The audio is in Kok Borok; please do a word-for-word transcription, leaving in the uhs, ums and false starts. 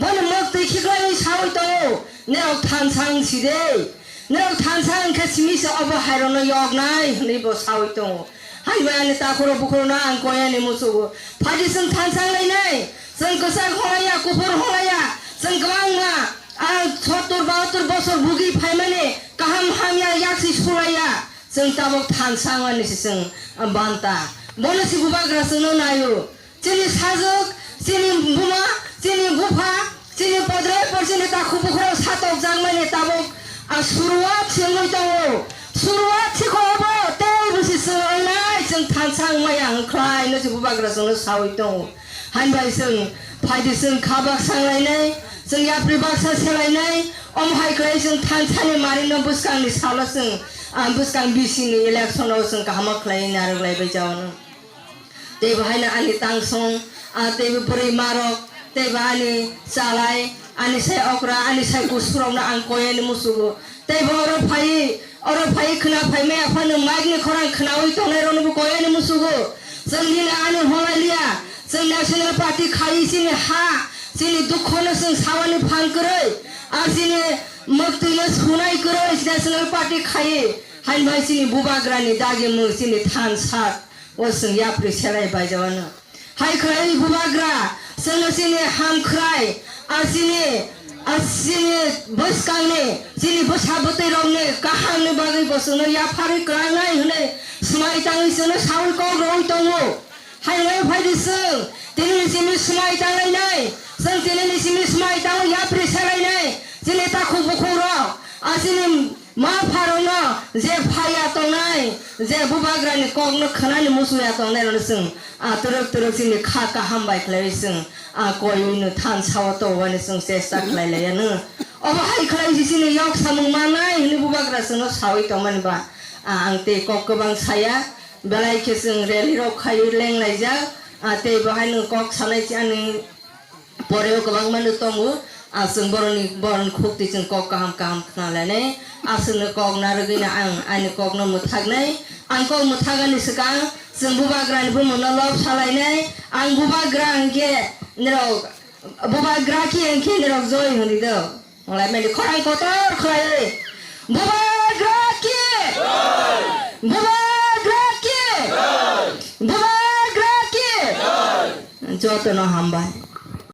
Bono mwktwi khiklaiwi saui tongo, "Norok thansa wng si de, norok thansa wng khe simi se obo hairokno yoknai," hwnwi bo saui tongo. Hai bai ani takhurok bukhurokno ang koi ani muchugo. Phaidi chwng thansa wng lainai, chwng kwchak hwnlaiya, kuphur hwnlaiya, chwng kwbangma, ah, sottur bahattur bosor bugwi phaimani kaham hamya yaksi sulaiya, chwng tabuk thansa wng ani se chwng, ah, banta. Bono se bubagra chwngno naio. Chini sajwk, chini buma, chini bupha, chini podrepor, chini takhuk bukhurok satokjakmani tabuk, ah, suruwat se wngwi tongo. Suruwat se kho obo, tei bwswi chwng wngnai, chwng thansa wngmaya wngkhlai, no se bubagra chwngno saui tongo. Hain bai chwng phaidi chwng kha baksa wnglainai, chwng yapri baksa selainai, omo hai khlai chwng thansani marino bwskangni salo chwng, ah, bwskang bisingni election o chwng kaham khlai narwk lai bai jao no. Tei bo haino ani tangsong, ah, tei bo bwrwi marok, tei bo ani chalai, ani sai okra, ani sai kusurokno ang koi ani musugo. Tei bo oro phai, oro phai khwna phai maya phano mic ni khorang khwnaui tongnai rokno bo koi ani musugo. Chwng nini ani holai liya, chwng national party khai chini ha, chini dukho no chwng sawani phan kwrwi, ar chini mwktwi no sunai kwrwi national party khai, hain bai chini bubagra ni dagi mung chini than sak. O chwng yapri selai baijawano. Hai khlai bubagra, chwngno chini hamkhrai, a chini, a chini bwskangni, chini bwsa bwtwi rokni kahamni bagwi bo chwngno yapharwi kwlangnai hwnwi swmai tangwi chwngno saui kok rwui tongo. Hai wngwi phaidi chwng, tini ni simi swmai tanglainai, chwng tini ni simi swmai tangwi yapri selainai, chini takhuk bukhuk rok, a chini Ma pharokno je phaiya tongnai, je bubagrani kokno khwnani muchungya tongnai rokno chwng, ah, twrwk twrwk chini kha kaham bai khlaiwi chwng, ah, koiwi no than sao tongmani chwng chesta khlai laiya no. Obo hai khlai se chini yok samung mannai hwnwi bubagra chwngno saui tongmani ba, ah, ang tei kok kwbang saya, belai khe chwng rally rok khaiwi leng laijak, ah, tei bo haino kok sanai si ani Poreo kwbangma no tongo, aswk boroni, boroni khukti chwng kok kaham kaham khna lainai, aswkno kok narwgwino ang ani kokno mwthaknai, ang kok mwthakani swkang chwng bubagrani bumungno lob salainai, ang bubagra hwnkhe norok, bubagra ki hwnkhe norok joi hwnwi do, wnglaimani khorang kotor khlaiwi, bubagra ki, bubagra ki, bubagra ki, jotono hambai.